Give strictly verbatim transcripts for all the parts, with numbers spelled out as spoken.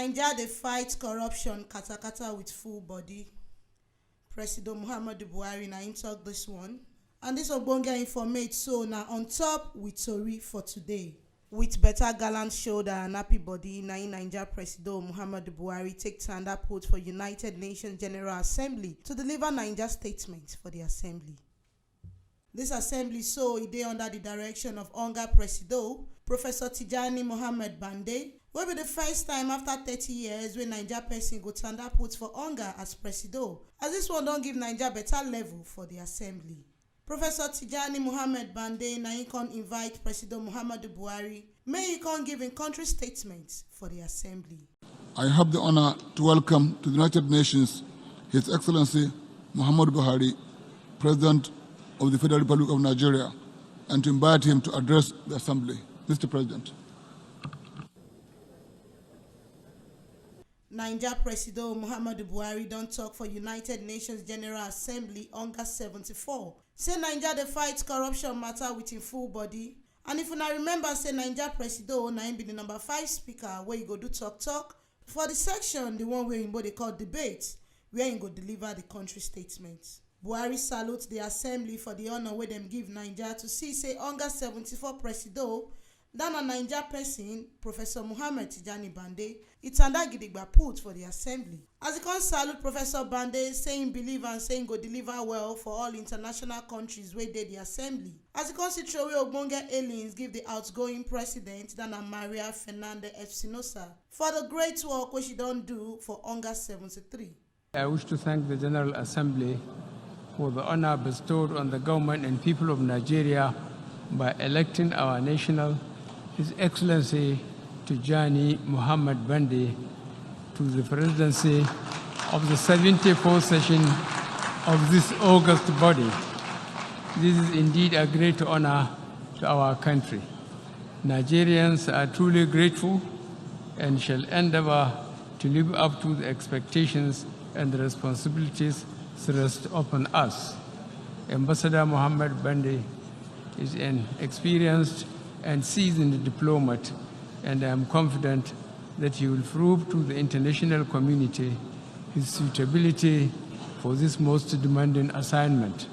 Naija dey fight corruption katakata with full body. Presido Muhammadu Buhari na im talk this one. And this ogbonge informate so na on top with tori for today. With better gallant shoulder and happy body, na im Naija Presido Muhammadu Buhari take tanda put for United Nations General Assembly to deliver Naija statement for the assembly. This assembly so e dey under the direction of Onga Presido, Professor Tijani Mohammed Bande, wey be the first time after thirty years wey Naija person go tanda put for Onga as Presido, as this one don give Naija better level for the assembly. Professor Tijani Mohammed Bande na im come invite Presido Muhammadu Buhari make e come give im country statement for the assembly. I have the honor to welcome to the United Nations His Excellency Muhammadu Buhari, President of the Federal Republic of Nigeria, and to invite him to address the Assembly. Mister President. Naija Presido Muhammadu Buhari don talk for United Nations General Assembly Onga seventy-four. Say Naija dey fight corruption matter with im full body. And if una remember say Naija Presido na im be the number five speaker wey e go do talk talk for the section, the one wey Oyinbo dey call debate, where im go deliver the country statement. Buhari salute the assembly for the honor wey dem give Naija to see say Onga seventy-four Presido, that na Naija person, Professor Muhammad Tijani Bande, e tanda gidigba put for the assembly. As e come salute Professor Bande, say im believe and say im go deliver well for all international countries wey dey the assembly. As e come still throway ogbonge hailings give the outgoing president, that na Maria Fernanda Espinosa, for the great work wey she don do for Onga seventy-three. I wish to thank the General Assembly for the honor bestowed on the government and people of Nigeria by electing our national, His Excellency Tijani Muhammad Bande, to the presidency of the seventy-fourth session of this august body. This is indeed a great honor to our country. Nigerians are truly grateful and shall endeavor to live up to the expectations and the responsibilities thrust upon us. Ambassador Muhammad Bande is an experienced and seasoned diplomat, and I am confident that he will prove to the international community his suitability for this most demanding assignment.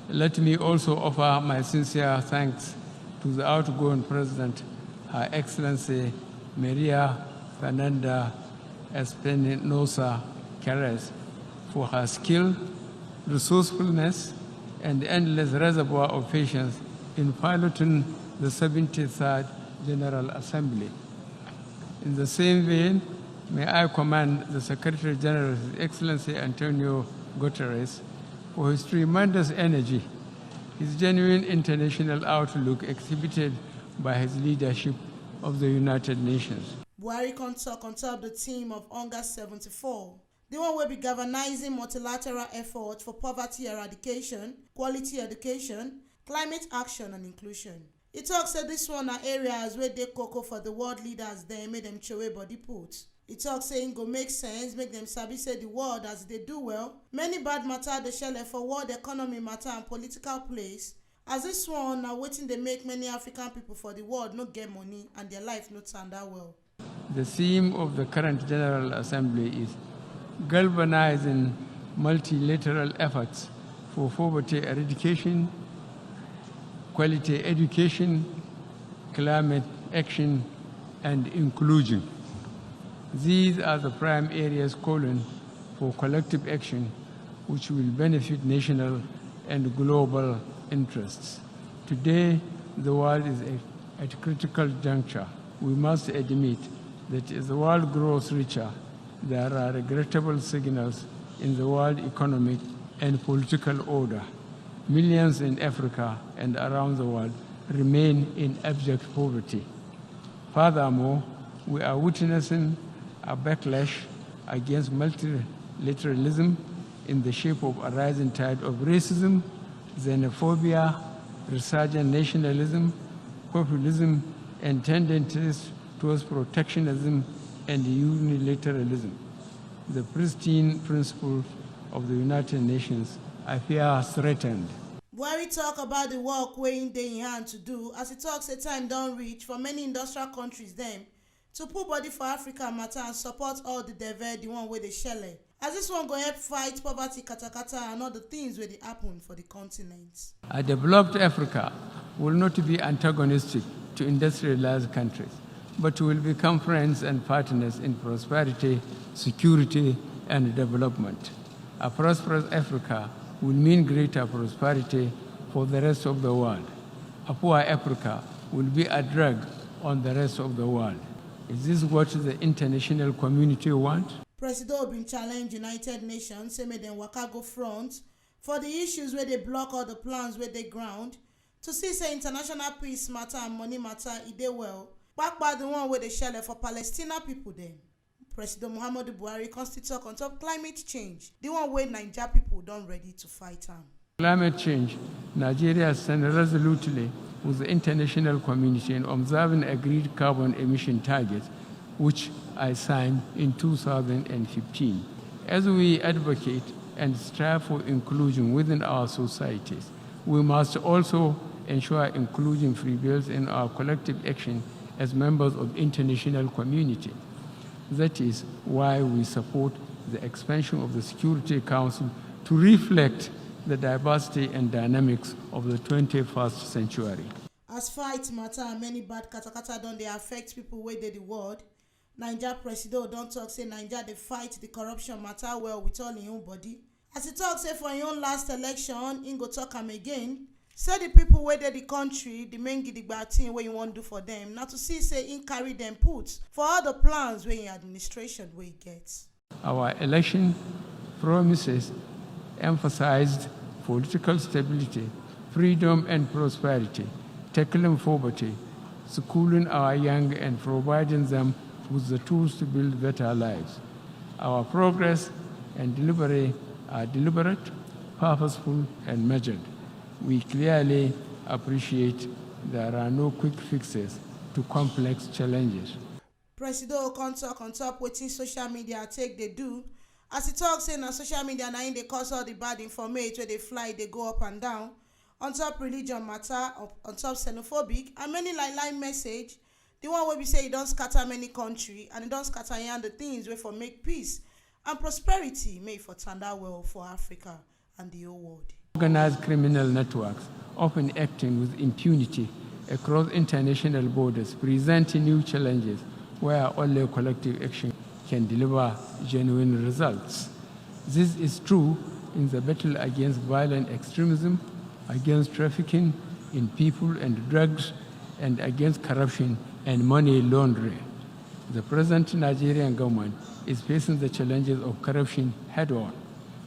Let me also offer my sincere thanks to the outgoing President, Her Excellency Maria Fernanda Espinosa Carrez, for her skill, resourcefulness, and endless reservoir of patience in piloting the seventy-third General Assembly. In the same vein, may I commend the Secretary General, His Excellency Antonio Guterres, for his tremendous energy, his genuine international outlook exhibited by his leadership of the United Nations. Buhari come talk on top the theme of Onga seventy-four, the one wey be galvanizing multilateral effort for poverty eradication, quality education, climate action and inclusion. E talk say this one na areas wey dey koko for the world leaders dem make dem throway body put. E talk say e go make sense make dem sabi say the world as e dey do well, many bad matter dey shele for world economy matter and political place, as this one na wetin dey make many African people for the world no get money and their life no tanda well. The theme of the current General Assembly is galvanizing multilateral efforts for poverty eradication, quality education, climate action, and inclusion. These are the prime areas calling for collective action which will benefit national and global interests. Today, the world is at a critical juncture. We must admit that as the world grows richer, there are regrettable signals in the world economic and political order. Millions in Africa and around the world remain in abject poverty. Furthermore, we are witnessing a backlash against multilateralism in the shape of a rising tide of racism, xenophobia, resurgent nationalism, populism, and tendencies towards protectionism and unilateralism. The pristine principles of the United Nations, I fear, are threatened. Buhari talk about the work wey im dey in hand to do, as e talk say time don reach for many industrial countries dem to put body for Africa matter and support all the deve, the one wey dey shele. As this one go help fight poverty, katakata, and all the things wey dey happen for the continent. A developed Africa will not be antagonistic to industrialized countries, but will become friends and partners in prosperity, security, and development. A prosperous Africa will mean greater prosperity for the rest of the world. A poor Africa will be a drag on the rest of the world. Is this what the international community want? Presido bin challenge United Nations say make dem waka go front for the issues wey dey block all the plans wey dey ground to see say international peace matter and money matter e dey well, kpakpa the one wey dey shele for Palestina people dem. President Muhammadu Buhari come still talk on top climate change, the one wey Naija people don ready to fight am. Climate change, Nigeria stand resolutely with the international community in observing agreed carbon emission targets, which I signed in two thousand fifteen. As we advocate and strive for inclusion within our societies, we must also ensure inclusion prevails in our collective action as members of international community. That is why we support the expansion of the Security Council to reflect the diversity and dynamics of the twenty-first century. As fight matter and many bad katakata don dey affect people wey dey the world, Naija Presido don talk say Naija dey fight the corruption matter well with all im own body. As e talk say for im own last election, im go talk am again, say the people wey dey the country, the main gidigba thing wey im wan do for them na to see say im carry them put for all the plans wey im administration wey e get. Our election promises emphasized political stability, freedom and prosperity, tackling poverty, schooling our young and providing them with the tools to build better lives. Our progress and delivery are deliberate, purposeful and measured. We clearly appreciate there are no quick fixes to complex challenges. Presido come talk on top wetin social media take dey do, as e talk say na social media na im dey cause all the bad informate wey dey fly dey go up and down on top religion matter, on top xenophobic and many lie lie message, the one wey be say e don scatter many country and e don scatter yarn the things wey for make peace and prosperity make e for tanda well for Africa and the whole world. Organized criminal networks, often acting with impunity across international borders, present new challenges where only collective action can deliver genuine results. This is true in the battle against violent extremism, against trafficking in people and drugs, and against corruption and money laundering. The present Nigerian government is facing the challenges of corruption head-on.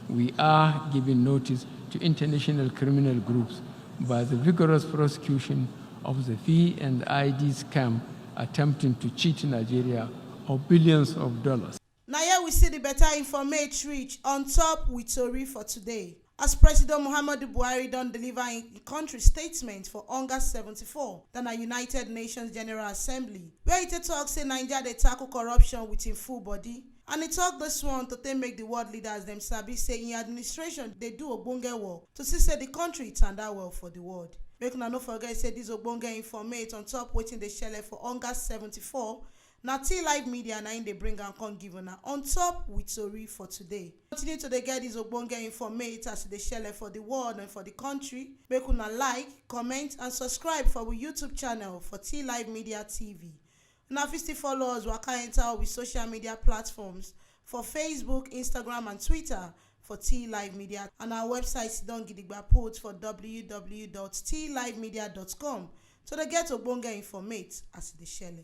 We are giving notice to international criminal groups by the vigorous prosecution of the P and I D scam attempting to cheat Nigeria of billions of dollars. Na here we see the better informate reach on top with tori for today. As President Muhammadu Buhari don deliver im country statement for August seventy-four, that na United Nations General Assembly, where e take talk say Naija dey tackle corruption with im full body. And e talk this one to take make the world leaders dem sabi say im administration dey do ogbonge work to see say the country tanda well for the world. Make una no forget say this ogbonge informate on top wetin dey shele for August seventy-four, na T Live Media na im dey bring am come give una on top with tori for today. Continue to dey get this ogbonge informate as e dey shele for the world and for the country. Make una like, comment and subscribe for our YouTube channel for T Live Media T V. Una fit still follow us waka enter our social media platforms for Facebook, Instagram and Twitter for T Live Media, and our website don gidigba put for w w w dot t live media dot com to dey get ogbonge informate as e dey shele.